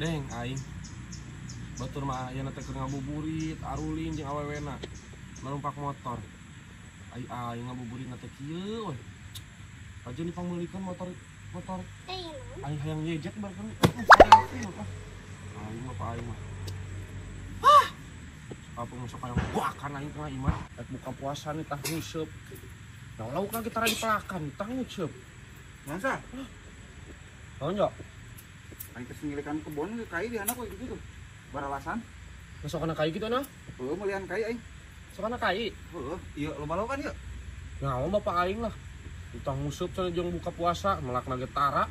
Deng aing. Batur mah ayeuna teh keur ngabuburit, arulin jeung awewena. Nalumpak motor. Ai aing ngabuburit na teh kieu we. Aja dipangmeulikeun motor motor. Aing hayang nyejek barkeun. Aing mah pa aing mah. Hah. Apa masuk hayang guakan aing tengah imah. Rek buka puasa nih tah nguseup. Nah, lauk lagi tara dipelakan, tah nguseup. Masa? Naon yo? Aing teh ngilikan kebon ke kai di anak we gitu tuh. Baralasan. Masuk kana kai kitu nah? Heuh, meulian kai aing. Sok kana kai? Heuh, ieu loba lauk kan ieu. Naon bapak aing lah. Utang nguseup cenah jeung buka puasa, melakna ge tara.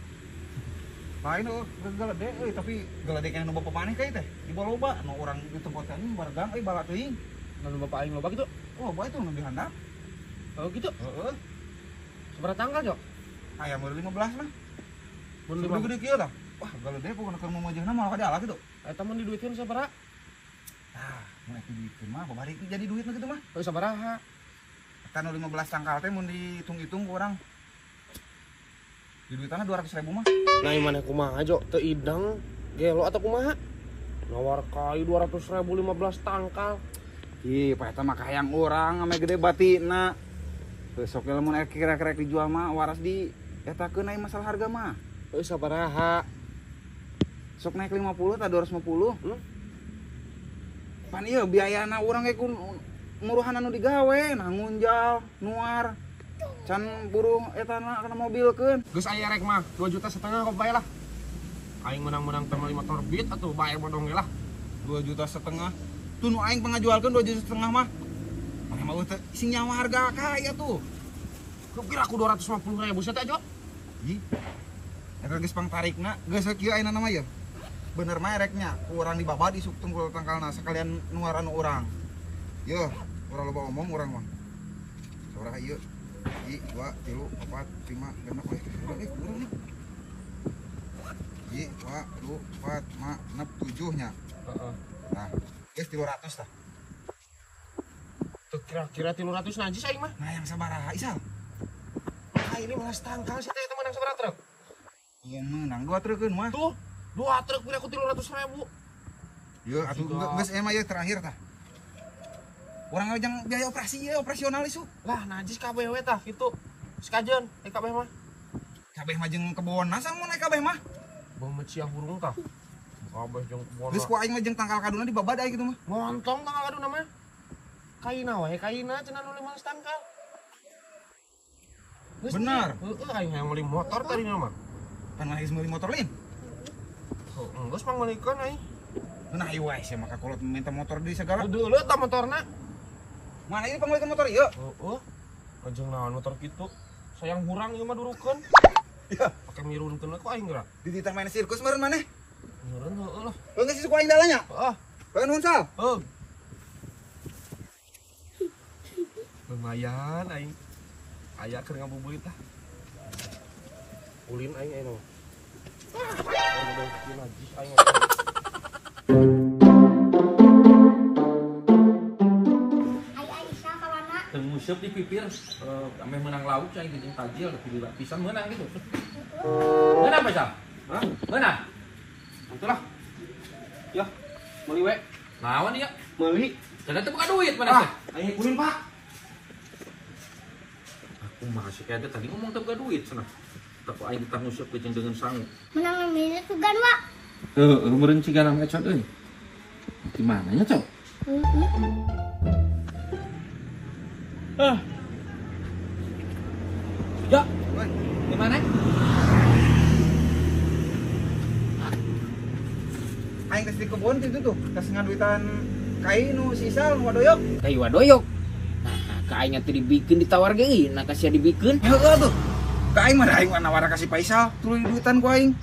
Lain eueuh, galede euy, tapi galede kana nu bapak maneh kai teh. Di loba nu urang di tempat anjing baregang euy bala teuing. Nu bapak aing loba kitu? Oh, loba itu nu dihandap. Oh gitu? Heeh. Sabaraha tanggal, Jok? Aya meuli 15 mah. Mun gede kieu tah. Wah, galede pokona keur mamajahna malah ka diala kitu. Eta mun diduitkeun sabaraha? Tah, mun ek diduitkeun mah babari jadi duit mah kitu mah. Heuh sabaraha? Eta nu 15 tangkal teh mun dihitung-hitung ku urang di duitanna 200.000 mah. Nah, ieu maneh kumaha, Jok? Teu idang gelo atau kumaha? Nawar kai 200.000 15 tangkal. Ih, pa eta mah kahayang urang ame gede batina. Besok lamun ek kira-kira dijual mah waras di etakeun aya masalah harga mah. Heuh sabaraha? Sok naik 50 tah 250. Pan ieu biayana urang ge ku muruhan anu digawe, nah ngunjal, nuar. Can buruh etana kana mobilkeun. Geus aya rek mah 2,5 juta kok bae lah. Aing menang-menang teh meuli motor Beat atuh bae bodong ge lah. 2,5 juta. Tuh nu aing pangajualkeun 2,5 juta mah. Maneh mah teh sing nyawa harga kaya tuh. Kira aku 250.000 sia teh, Jok. Ih. Eta geus pangtarikna, geus kieu ayeuna mah ye. Bener mah reknya, ku urang dibabad isuk tunggul tangkalna sekalian nuar anu urang. Yeuh, urang loba omong urang mah. Sabaraha ieu? 1, 2, 3, 4, 5, 6, kurang nih. 1, 2, 3, 4, 5, 6, 7 nya. Heeh. Nah, geus 300 tah. Tuh kira-kira 300 najis aing mah. Nah, yang sabaraha Isal? Ah, ini malas tangkal sih teh menang sabaraha truk? Iya, menang 2 trukeun mah. Tuh, 2 truk beli aku 300.000. Yeuh, atuh geus emang ieu terakhir tah. Urang ngajang biaya operasi ieu, operasional isu. Lah, najis kabeh we tah kitu. Sekajeun eh kabeh mah. Kabeh mah jeung kebonna sang mun kabeh mah. Beuh meciah hurung tah. Kabeh jeung kebonna. Geus ku aing mah jeung tangkal kaduna dibabad aing kitu mah. Montong tangkal kaduna mah. Kaina wae kaina cenah nu 15 tangkal. Geus bener. Heeh, aing hayang meuli motor tadi mah. Pan mah geus meuli motor lain. Heeh, geus pangmeulikeun aing. Nah, ieu wae sia mah kakolot minta motor deui sagala. Udah leuh tah motorna. Mana ini pangmeulikeun motor ieu? Heeh. Anjing naon motor kitu. Sayang hurang ieu mah durukeun. Iya, pake mirunkeun we ku aing geura. Dititah main sirkus meureun maneh? Meureun heueuh lah. Heuh geus ku aing dalanya? Heeh. Heuh nuhun Sal. Heuh. Lumayan aing. Aya keur ngabuburit tah. Ulin aing ayeuna mah. Ah, najis aing. Nguseup di pipir, ameh menang lauk cai jeung tajil tapi pisan meunang gitu. Meunang apa, Sal? Hah? Meunang. Atuh lah. Ya, meuli we. Naon ieu? Meuli. Cenah teu buka duit mana teh? Aing ulin, Pak. Aku masih kayak tadi ngomong teu buka duit cenah. Teu aing ditah nguseup jeung dengan sangu. Menang meuli sugan, Wak. Heuh, meureun ciga nang ecot euy. Di mananya, Cok? Heeh. Ah. Ya, di mana? Aing geus di kebon itu tuh, geus ngaduitan kai nu si Isal nu wadoyok. Kai wadoyok. Nah, ka aing teh dibikeun ditawar ge euy, nah kasih dibikeun. Heueuh tuh. Ka aing mah aing mah nawar ka si Faisal, tuluy duitan ku aing.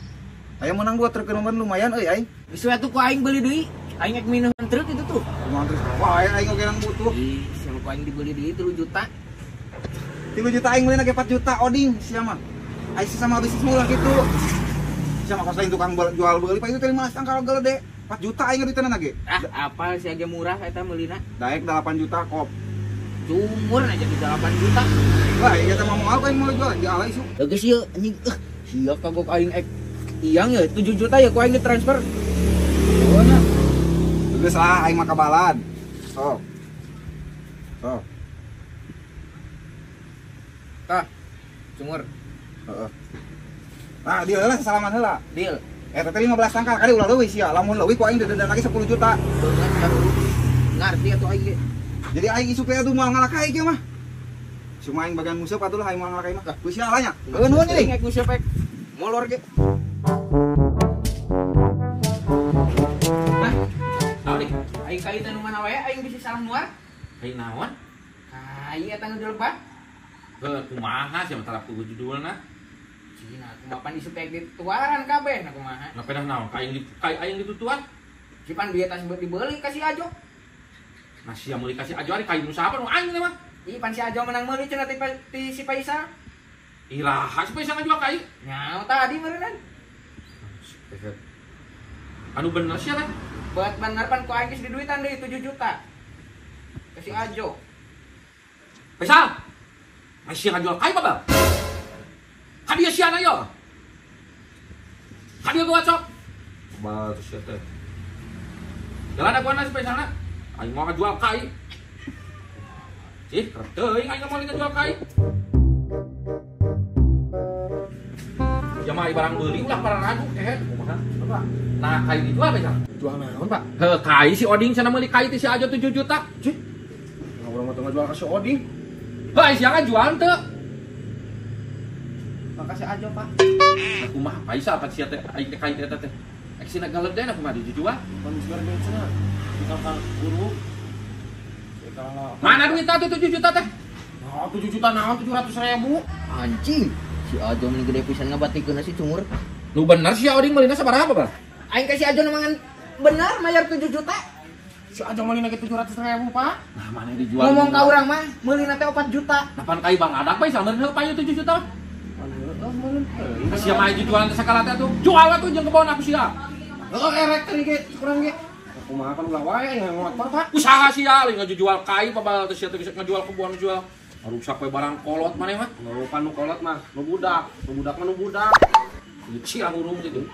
Aya menang 2 truk lumayan euy aing. Geus we atuh ku aing beuli deui. Aing ek minuhan truk itu tuh. Minuhan truk. Wah, aing oge nang butuh. Ih, siapa ku aing dibeli deui 3 juta. 3 juta aing meulina ge 4 juta oding sia mah. Aing sesama bisnis mah ulah kitu. Sia mah kos lain tukang jual beuli pak itu teh 15 tangkal gede. 4 juta aing ngaduitanna ge. Ah, apal sia ge murah eta meulina. Daek 8 juta kop. Cumur aja di 8 juta. Lah, ieu teh mah moal aing moal jual di ala isu. Geus ieu anjing sia kagok aing ek iyang ya 7 juta ya ku aing ditransfer. Oh nya. Geus lah aing mah kabalan. Sok. Sok. Tah. Cungur. Heeh. Nah, deal heula salaman heula. Deal. Eta teh 15 tangkal kali ulah leuwih sia. Lamun leuwih ku aing denda lagi 10 juta. Ngarti atuh aing ge. Jadi aing isuk teh atuh moal ngalakai kieu mah. Cuma aing bagian nguseup atuh lah aing moal ngalakai mah. Ku sia lah nya. Heuh nuhun ieu. Rek nguseup rek molor ge. Hah? Naon nih? Aing kai teh nu mana wae aing bisa salah nuar? Kai naon? Kai eta nu dilebat. Heuh kumaha sia mah tarap ku judulna. Cina kumaha pan isuk teh dituaran kabeh na kumaha. Nah pedah naon kai aing ditutuan? Si pan duit tas dibeli ka si Ajo. Nah sia meuli ka si Ajo ari kai nu saha nu aing teh mah. Ih pan si Ajo menang meuli cenah ti si Paisal. Iraha si Paisal ngajual kai? Nyaho tadi meureunnan. Anu bener sia teh? Buat bener pan ku aing geus diduitan deui 7 juta. Ka si Ajo. Paisal. Masih ngajual kai babal. Hadiah siana yo. Hadiah gua cok. Babal tuh sia teh. Jalan aku ana si Paisalna. Aing mau ngajual kai. Cih, kerep teuing aing moal ngajual kai. Ya mah barang beuli ulah parang anu kehed kumaha? Pak. Nah, kai dijual Paisal. Jual naon, Pak? Heuh, kai si Oding cenah meuli kai ti si Ajo 7 juta. Cih. Nah, urang mah teu ngajual ka si Oding. Heuh, sia ngajual teu? Makasih Ajo, Pak. Nah, kumaha Paisal pan sia teh aing teh kai eta teh. Ek sina galedena kumaha dijual? Pan geus duit cenah. Di tangkal guru. Mana duit teh 7 juta teh? Nah, 7 juta naon 700.000. Anjing, si Ajo meni gede pisan ngabatikeun si cungur. Nu bener si Oding meulina sabaraha, Pak? Aing ka si Ajo mangan bener mayar 7 juta. Si Ajo meulina ge 700.000, Pak. Nah, mana dijual? Ngomong ka urang mah meulina teh 4 juta. Nah, pan kai Bang Adak Paisal meulina payu 7 juta. Sia mah jualan teh sakala teh atuh. Jual atuh jeung kebon aku sia. Heeh, erek teh ge kurang ge. Kumaha kan ulah wae yang motor, Pak. Usaha sia lain ngajual kai pabal teh sia teh bisa ngajual kebon jual. Rusak we barang kolot maneh mah. Nu pan nu kolot mah, nu budak, nu budak mah nu budak. Sia ngurung gitu.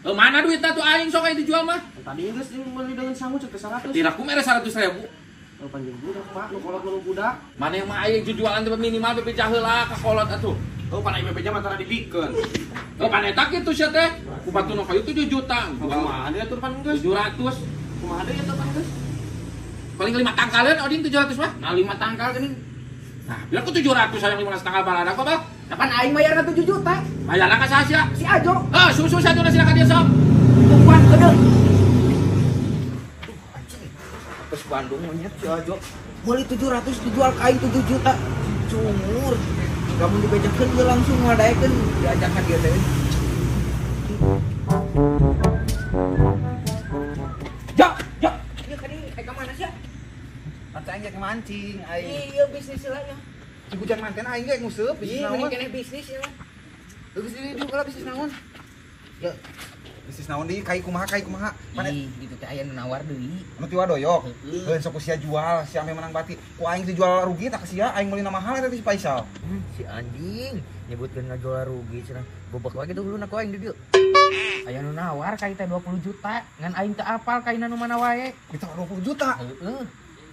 Mana duitna tuh aing sok aya dijual mah? Tadi geus meuli dengan sangu cek 100. Tiraku mere 100.000. Nu panjang budak, Pak, nu kolot mah nu budak. Maneh mah aing jujualan teh minimal bebeja heula ka kolot atuh. Oh, pan aing bebeja mah tara dibikeun. Oh, pan eta kitu sia teh. Ku batu nu kayu 7 juta. Kumaha deui atuh pan geus? 700. Kumaha deui atuh pan geus? Paling 5 tangkaleun Oding 700 mah. Nah, 5 tangkal geuning. Nah, bilang ku 700 hayang 15 tangkal balada kok, Bang. Nah, pan aing bayarna 7 juta. Bayarna ka saha sia? Si Ajo. Heuh, susu satuna sila ka dieu sok. Tungguan geudeung. Duh, anjing. Terus Bandung monyet si Ajo. Meuli 700 dijual ka aing 7 juta. Cungur. Lamun dibejakeun ge langsung ngadaekeun diajakan dia teh. Ja, ja. Ieu ka dieu ka mana sia? Pan aing ge mancing aing. Iya bisnis lah ya. Si hujan manten aing ge nguseup bisnis naon. Ieu keneh bisnis ya mah. Geus di dieu lah bisnis naon. Ya. Bisnis naon deui kai kumaha kai kumaha. Mana gitu teh aya nu nawar deui. Anu ti wadoyok. Heuh sok ku sia jual, sia ame menang bati. Ku aing dijual rugi tak sia aing meulina mahal eta si Paisal. Si anjing nyebutkeun ngajual rugi cenah. Bobok wae kitu huluna ku aing di dieu. Aya nu nawar kai teh 20 juta, ngan aing teu apal kaina nu mana wae. Ditawar 20 juta. Heeh.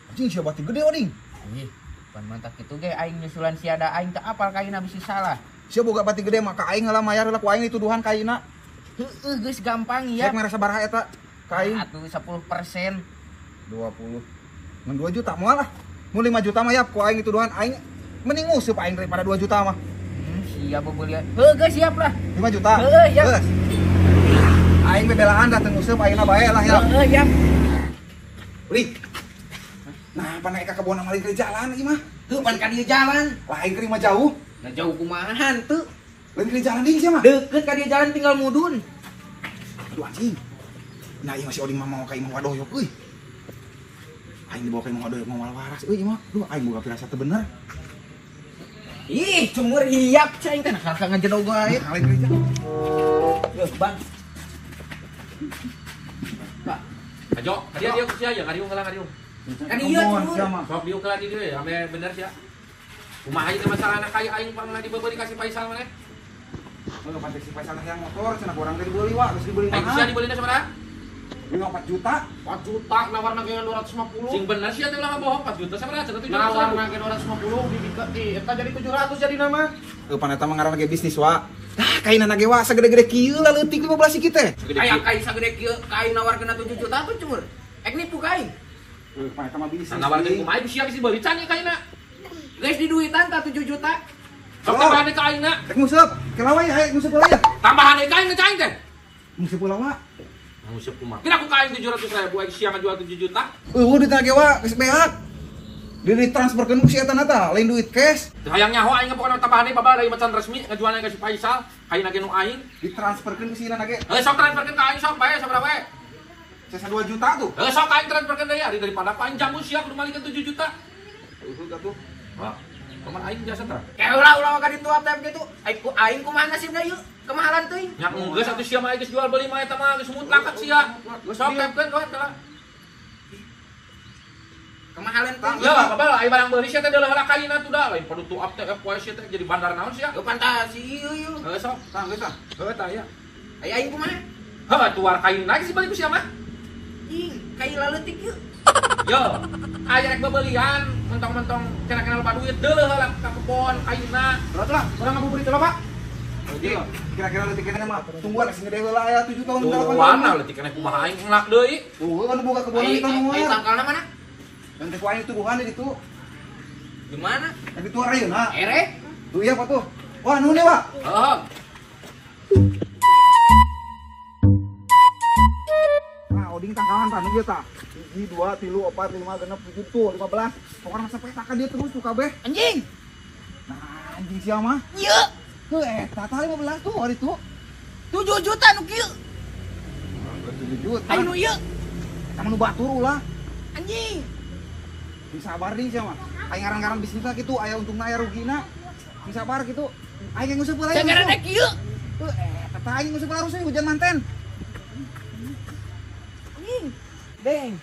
Anjing sia bati gede oding. Ih, pan mantak kitu ge aing nyusulan sia da aing teu apal kaina bisi salah. Sia boga bati gede maka aing heula mayar heula ku aing dituduhan kaina. Heeh, geus gampang ya. Rek mere sabaraha eta ka aing? Atuh 10%. 20. Ngan 2 juta moal lah. Mun 5 juta mah yap ku aing dituduhan aing mending nguseup aing daripada 2 juta mah. Siap beulian. Heuh, geus siap lah. 5 juta. Heuh, ya. Aing bebelaan dah teu nguseup aingna bae lah ya. Heuh, yap. Beli. Nah, pan naik ka kebon malih ke jalan ieu mah. Heuh, pan ka dieu jalan. Lain keur mah jauh. Nah, jauh kumaha henteu? Lain keur jalan deui sia mah. Deukeut ka dieu jalan tinggal mudun. Aduh anjing. Nah, ieu mah si Oding mah mau ka imah wadoyok euy. Aing dibawa ka imah wadoyok mah waras euy ieu mah. Duh, aing boga pirasat teu bener. Ih, cumur hiap cai teh nah ka ngajedog wae. Lain keur jalan. Geus, Bang. Pak. Ajo, dia dia sia ya ngariung heula ngariung. Kan iya cumur. Sok diuk heula di dieu ya, ame bener sia. Kumaha ieu masalahna kai aing pangna dibeubeuri ka si Paisal maneh? Heuh pantek si Faisal yang motor cenah ku urang teh dibeli wa, geus dibeli Aing mahal. sia dibelina sabaraha? 4 juta. 4 juta nawarna ge 250. Sing bener sia teh ulah bohong 4 juta sabaraha cenah 700. Nawarna ge 250 dibikeun eta jadi 700 jadi nama. Heuh pan eta mah ngaranna ge bisnis wa. Tah kaina ge wa sagede-gede kieu lah leutik 15 iki teh. Aya kai sagede kieu ka aing nawarkeun 7 juta tuh cumur. Ek nipu ka aing. Heuh pan eta mah bisnis. Nawarkeun kumaha sia geus dibeli can ieu kaina. Geus diduitan ta 7 juta. Sok tambahan deui ka aing na. Rek nguseup, kelawa ya, hayang nguseup heula ya. Tambahan deui ka aing ka aing teh. Nguseup heula wa. Nguseup kumaha? Kira ku ka aing 700.000 aing sia ngajual 7 juta. Eueuh duitna ge wa geus beak. Ditransferkeun ku si eta na tah, lain duit cash. Teu hayang nyaho aing pokona tambahan deui babal dari macan resmi ngajualna ka si Faisal, kaina ge nu aing. Ditransferkeun ku si na ge. Heuh sok transferkeun ka aing sok bae sabaraha wae. Sesa 2 juta tuh. Heuh sok aing transferkeun deui ari daripada ku aing jamu sia kudu malikeun 7 juta. Eueuh atuh. Wah, paman aing jasa tah. Kayak ulah ulah ka ditu ATM kitu. Aing ku aing kumaha nasibna ieu? Kemahalan teuing. Nya geus atuh sia mah geus jual beli mah eta mah geus mutlak sia. Sok tepkeun kawan teh. Kemahalan teuing. Ya, babal aya barang beuli sia teh deuleuh heula kaina tuh da lain penutup teh poe sia teh jadi bandar naon sia. Yo fantasi ieu ieu. Heuh sok. Tah geus tah. Heuh tah ya. Aya aing kumaha? Heuh tuar kaina geus dibeli ku sia mah. Ih, kai laleutik ieu. Yo, aya rek bebelian mentong-mentong kena-kena loba duit deuleuh heula ka kebon kaina. Berat lah, urang ngabuburit heula, Pak. Kira-kira leutik keneh mah tungguan geus gede heula aya 7 tahun 8 tahun. Tuan leutik keneh kumaha aing ngelak deui. Tuh, kan boga kebon di Ai nuar. tangkalna mana? Dan teh ku aing tuduhan di ditu. Di mana? Di ditu ayeuna. Ere? Tuh iya Pak tuh. Wah, nuhun ya, Pak. Heeh. Nah, oding tangkalan tah nu ieu tah. 1 2 3 4 5 6 7 tuh 15. Pokokna masa petakan dia terus tuh kabeh. Anjing. Nah, anjing sia mah. Ieu Heuh eta tah 15 tuh hari itu. 7 juta nu kieu. 7 juta. Aing nu ieu. Eta mah nu batur ulah. Anjing. Sing sabar ding sia mah. Aing ngaran-ngaran bisnis lah kitu, aya untungna aya rugina. Sing sabar kitu. Aing nguseup heula. Sagara teh kieu. Heuh eta tah aing nguseup heula rusuh hujan manten. Anjing. Beng.